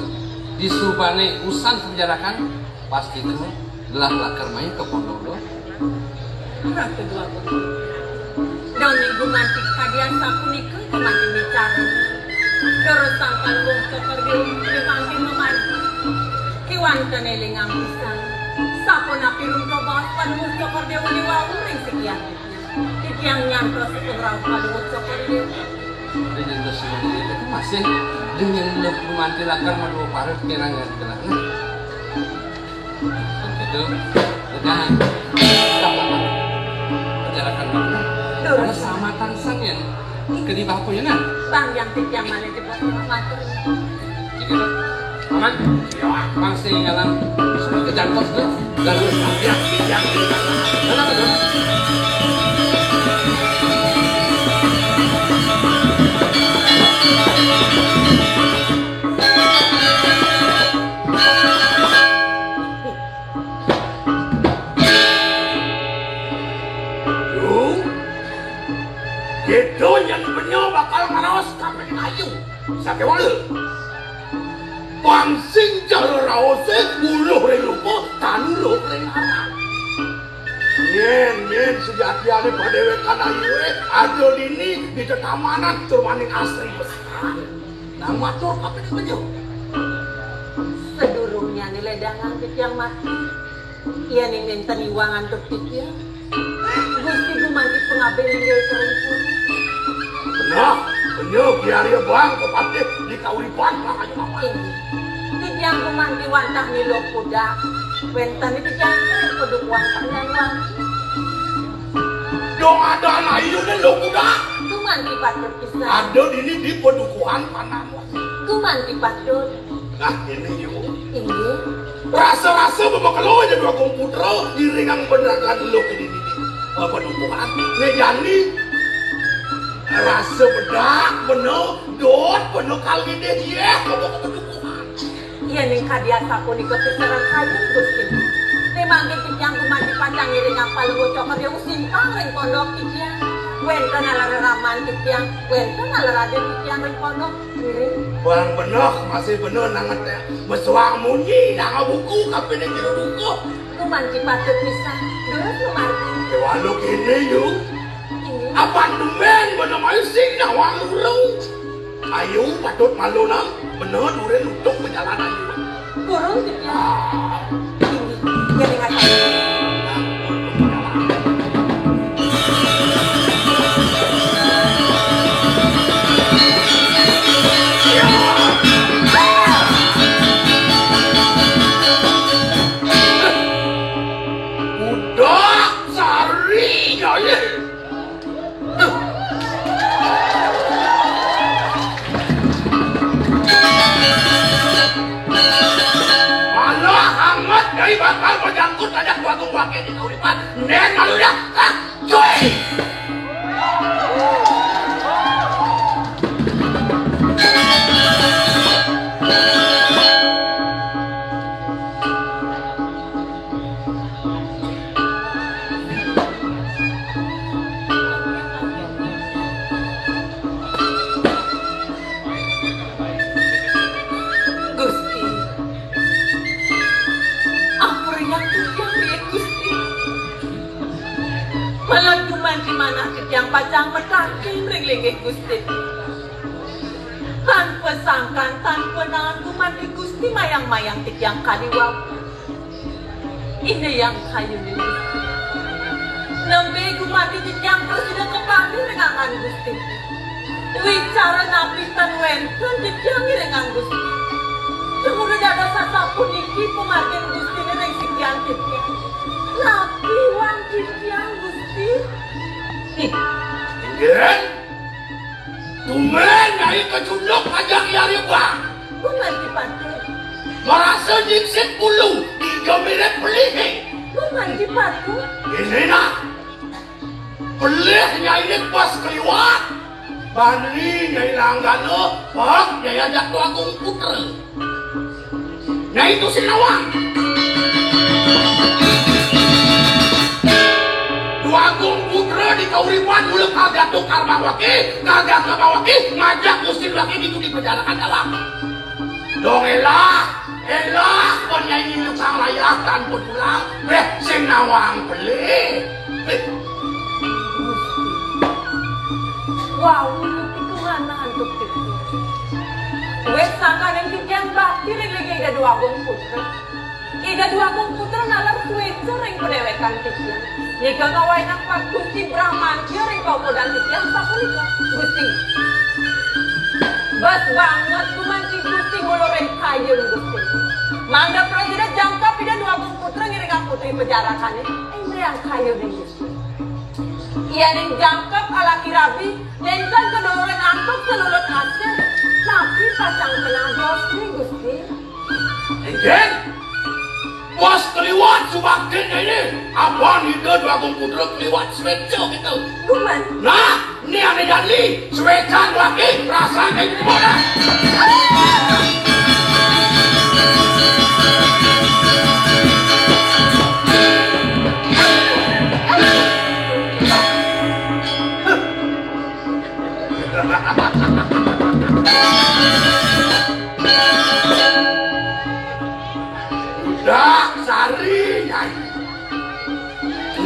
Di subane usan pejalakan, pasti nemu. Gelah lakar main ke pondok lo. Ratu Dwagung. Dong minggu mantik kadian sapunika gumanti bicara. Terus sang Palungguh Cokor Déwa mangkin memanti. Kiwanten élingang pisan. Sapunapi runtuh baos Palungguh Cokor Déwa diwawu ring sikian. Titiang nyantos rauh Palungguh Cokor Déwa. Dengan dosa itu masih dengan lo gumanti lakar madua parut kenangan kelana. Itu udah. Pejalakan mana? Terus sama tansang ya. Kedibah apa ya nah? Bang yang titiang mana di pos matur. Jadi, Paman, Paman sing ngalang kejantos tuh. Dan ya, ya, ya. Mana tuh? Sing cara raosé, buluh ring rupa, tanuluh ring aran. Nyén, nyén sujatiané padéwékan ayué, ada dini di tetamanan tur maning asri besan. Nah, matur kapining benyuh. Sadurungnyané lédangang titiang mati. Yéning nénten iwang antuk titiang, Gusti gumanti pangabih linggih ring puri. Nah, benyuh Ki Arya Bang, pepatih di kauripan, makanya apa? Inggih. Titiang gumanti wantah milu kuda. Wénten titiang ring padukuhan Pandan Wangi. Dong ada anak ieu né lo kuda. Gumanti patut pisan. Ada dini di padukuhan Pandan Wangi. Gumanti patut. Nah, ini yu. Inggih. Rasa-rasa bemakelo aja Dwagung Putra, iringang benerakan lo ke dini. Apa dukungan? Né jani. Rasa bedak, bener, dot, bener kali deh, yéh, kamu kebedukungan. Yéning kadi asapunika pisarengan kayun Gusti. Né mangkin titiang gumanti pacang ngiringang Palungguh Cokor Dewa Simpang ring pondok titiang. Wénten alara raman titiang, wénten alara raden titiang ring pondok. Ngiring. Bang bener, masih bener nanget ya. Mesuang munyi, nang buku, kapining jero buku. Gumanti patut pisan. Durus lumargi. Déwa lo kéné, yu. Inggih. Apan tumbén bener mayu sing nawang lurung. Ayu, patut malu nang, bener durin utuk perjalanan. Kurung titiang. Ah. Inggih, ngiring aja. Udah sari, ya, ya. Malah amat dari bakal menyangkut aja gua tuh pakai di kauripan. Nen malu ya. Ah, cuy. Gusti, ampura titiang riin Gusti. Malem duman di manah titiang pacang mataken ring linggih Gusti. Tanpa sangkan, tanpa naen gumanti Gusti mayang-mayang titiang kadi wau. Inggih Hyang Kayuning Gusti. Nembé gumanti titiang prasida kapanggih ring anggan Gusti. Wicara napi tan wénten titiang ngiringang Gusti. Tumurun dados sasapuniki pamargin Gustiné ring sikian titiang. Napi wan titiang Gusti? Inggih. Tumbén nyai kacunduk ajak Ki Arya Bang. Gumanti patut. Marasa nyiksit ulu, tiga mirip pelihé. Gumanti patut. Ini nah. Pelih nyai ini pas keliwat. Bani nyai langgana, pak nyai ajak Dwagung Putra. Nah itu si nawang. Dwagung Putra di kauripan mula kal jatuh kal mawaki, kal jatuh mawaki, ngajak Gusti Dwaki di di perjalanan dalam. Dong elah, elah, pon nyai nginep sang layah tanpa pulang, weh sing nawang pelih. Wau, pituhana antuk tipu. Wis sangkaning titiang bakti ring Ida Dwagung Putra. Ida Dwagung Putra naler suéca ring padéwékan titiang. Nika ngawinang Pak Gusti Bramantya ring paukudan titiang sapunika. Gusti. Bas banget gumanti Gusti ngulurin kayun Gusti. Mangda prasida jangkep Ida Dwagung Putra ngiringang putri pejarahané. Inggih Hyang Kayuning Gusti. Yéning jangkep alaki rabi, nénten kadulurin antuk salulut asih, napi pacang kenah dos ring Gusti. Inggih. Bos keliwat subaktin ini, apan Ida Dwagung Putra keliwat suéca kita. Guman. Nah, ini ané jani, suécan lagi, perasaan kayak gitu dah.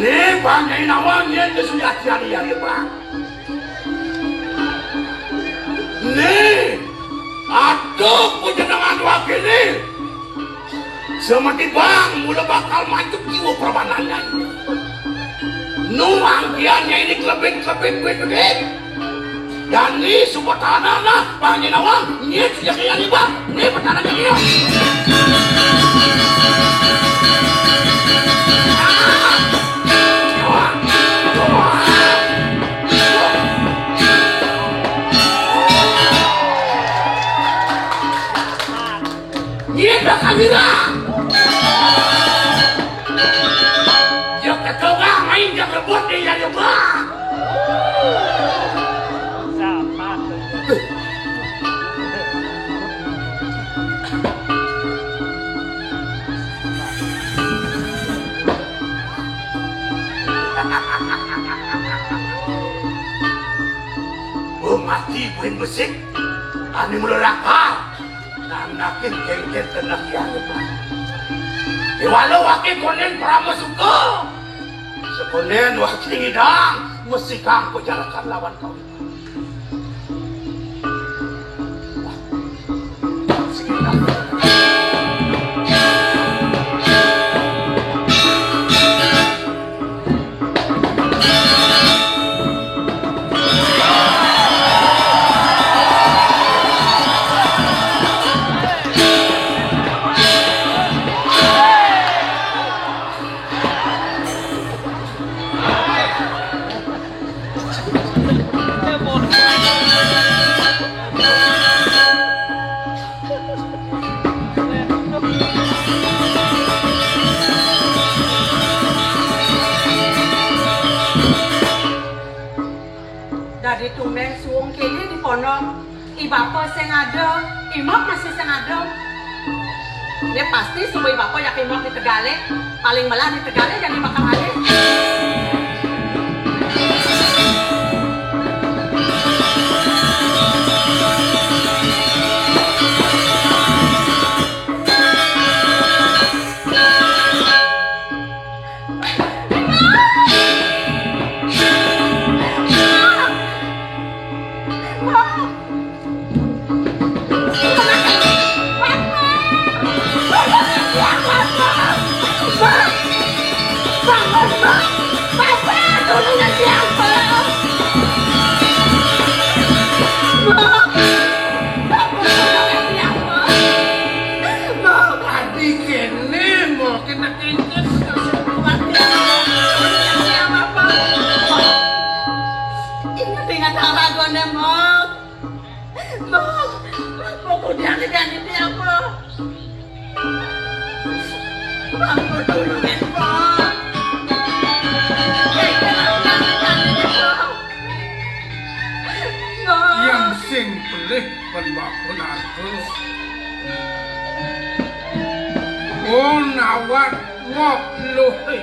Né, Bang, nyai nawang yén Suyati ari-ari, Bang. Né, aduh, panjenengan wakiné. Semeti, Bang, mula bakal mancep jiwa permanannya. Nu angkian nyai ini kelebih-kelebih duit gedé. Jani suba tanahna, Bang, nyai nawang, nyit ya kaya ni, Bang. Né petana nyai. Nyit bakal ngira. Ya ketonga main jak rebut di ya. Bung mati, buin besik, ani mula lakar. Nanakin kéngkén tenah yang lebat. Déwala waké kondén pramasuka. Sekondén waké ngidang, mesikang pajarakan lawan kau. Dadi tumbén suung kéné di pondok. I bapa sing ada, i mak masih sing ada. Né pasti suba i bapa jak i mak di tegalé, paling melah di tegalé jani bakal alih. Adi kéné, mau kena kéné. Ingat-ingat haragoné, Mok. Mok, Mok, kudian ini apa? Mok, kudian ini, Mok. Yang sing pelih paribaku narka. Oh, nawat ngok luhé.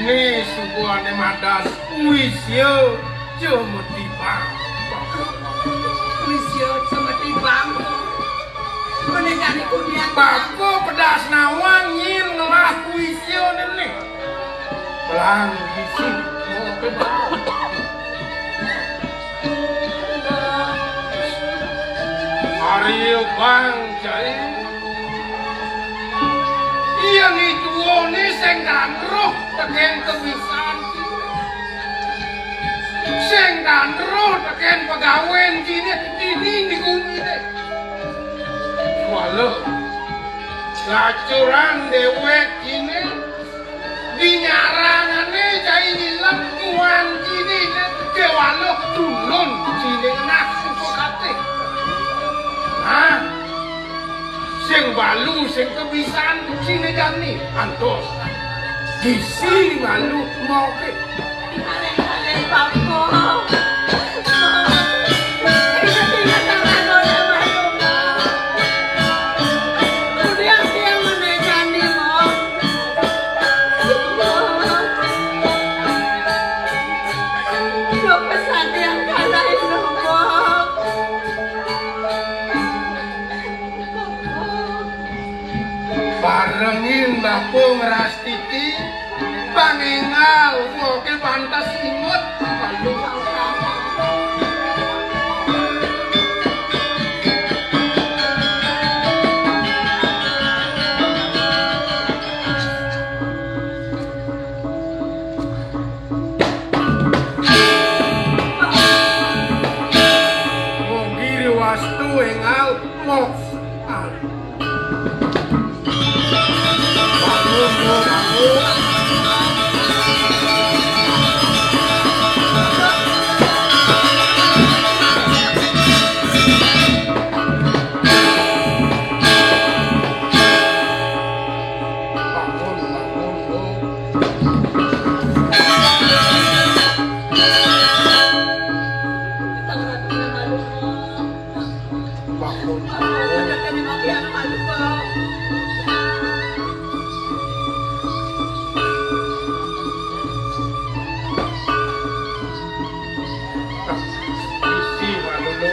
Né subané madan wisia cemetibang. Wisia cemetibang. Mené jani kudian. Baka pedas nawang nyén ngelah wisia néné. Pelang bisi. Arya Bang Jai. Yén ituné sing kandruh tekén kebisan. Sing kandruh tekén pegawén dini, dini di guminé. Walah, lacuran déwék dini. Dinyarangané cai nyilem tuan ciné kéwala tulun ciné ngenah suka katih. Nah, sing balu sing kebisan ciné jani antos. Gisi balu mau ké. Barengin bapa ngrastiti, Pang énggal, woké pantes inget. Aduh. Mugi riwastu énggal, mok. Bangun, bangun. Bangun, bangun, Luh. Bangun, bangun. Isi, Malulu.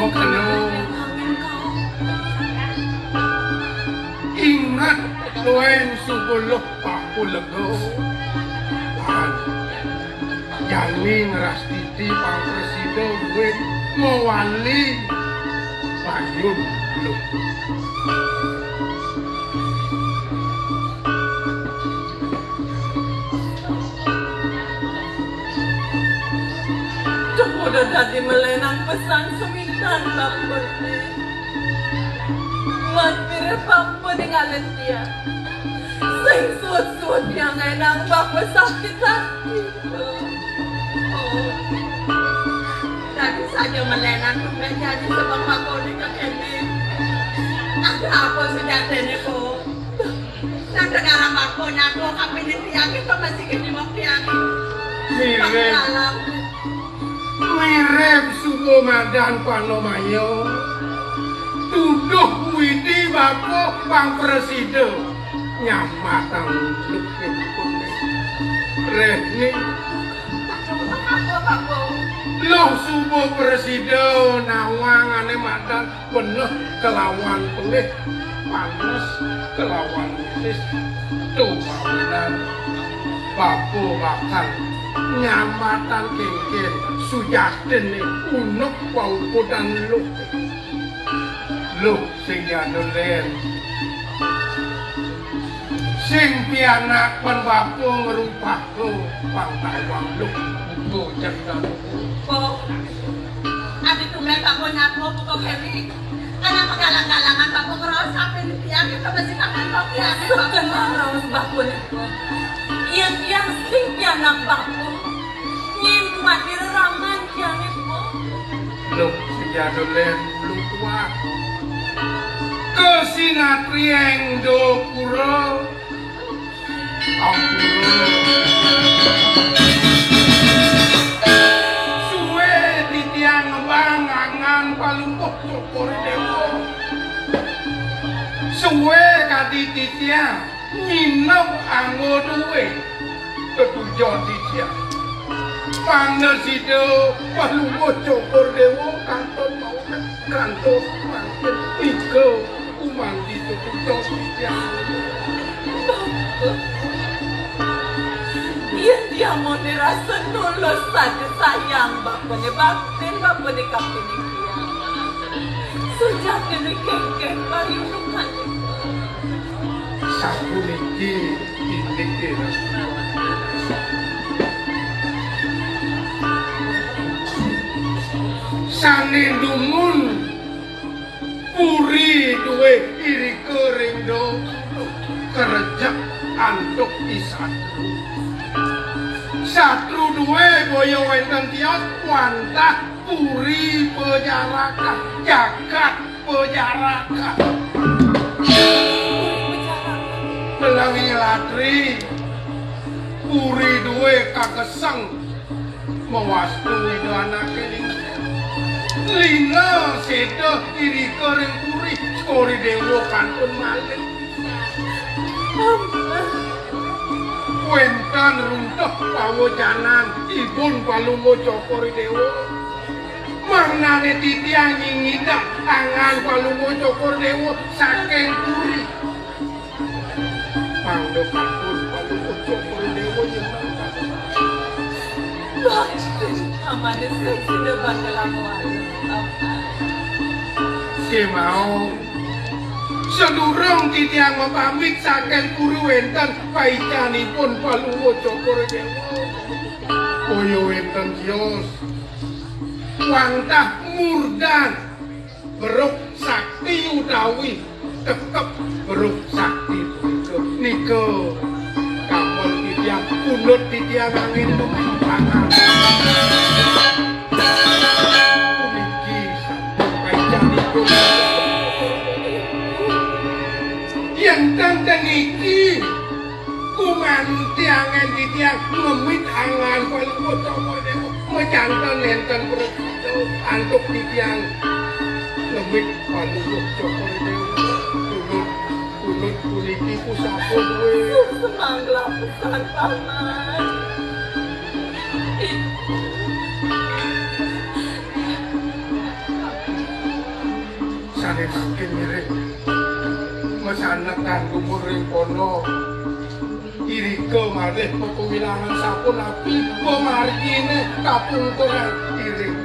Mengkeno. Inget, Luh, suba Luh pakulega. Lan jani ngrastiti pang prasida buin mawali payun Luh. Duh, udah dadi malénan pesan semintan bapa. Mat pira bapa ningalin tiang. Sing suud-suud tiang énang bapa sakit hati. Dadi saja malénan tumbén dadi sebeng bapa nika kéné. Ada apa sujatiné, Bu? Nang dengarang bapa nyatua kapining tiangé to masih gedé mok tiangé. Mirip. Panggalang. Mirip suba madan panamaya. Tuduh Widi bapa pang prasida. Nyamatang Luh ipun. Réh ni. Apa, Bapa? Luh suba prasida nawang ané madan beneh kelawan pelih, panes kelawan wilis. Tuh mawinan bapa bakal nyamatang kénkén sujatiné unuk paukudan Luh. Luh sing jadul, Lén. Sing pianak pan bapa ngrupaka pang tawang Luh buka cerita. Po, adi tumbén bapa nyatua buka kéné. Anak pagalang-galangan bapa ngraos sampun tiang kita mesti makan kopi ané bapa. Kenal raos bapa nyatua. Yén tiang sing pianak bapa. Nyén kuat diraman tiangé, Po. Luh, sing jadul, Lén, Luh kuat. Kasinatriang dapura. Ampura. Suwé titiang ngembang angan Palungguh Cokor Déwa. Suwé kadi titiang nginep anggo duwé. Tetujon titiang. Mangda sida Palungguh Cokor Déwa kantun mawit kantos mangkin nika umanggi tetujon titiang. Yén diamoné rasa nulus saja sayang bapané baktin, bapané kapining tiang. Sujatiné kénkén pariunukan. Sapuniki indiké sané dumun puri duwé irika ring do kerejek antuk i satru. Satru duwé boya wénten tios wantah puri pajarakan, jagat pajarakan. Telangi latri, puri duwé kageseng mawastu Ida anaké lingga. Lingga séda irika ring puri, Cokor Déwa kantun malih. Wénten runtuh pawojanan ipun Palungguh Cokor Déwa. Mangdané titiang nyingidang angan Palungguh Cokor Déwa saking puri. Mangda pun Palungguh Cokor Déwa nyembah. Bakti amané sing sida bakal lawan. Kémawon, sadurung titiang mapamit saking puri wénten paicanipun Palungguh Cokor Déwa. Kaya wénten tios wantah murdan beruk sakti utawi tekep beruk sakti punika. Nika kampun titiang, pundut titiang angin pemimpangan. Puniki sampun paicanipun. Yén ten ten iki gumanti angin titiang ngemit angan Palungguh Cokor Déwa. Macanten nénten prasida antuk titiang ngemit Palungguh Cokor Déwa. Pundut, pundut puniki pusaka duwé. Semangla pesan paman. Sané mangkin ngiring masanekan dumun ring kono. Irika malih pakuwilangan sapunapi, mamarginé kapungkuran iring.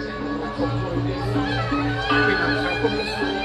Pinang sampun lesu.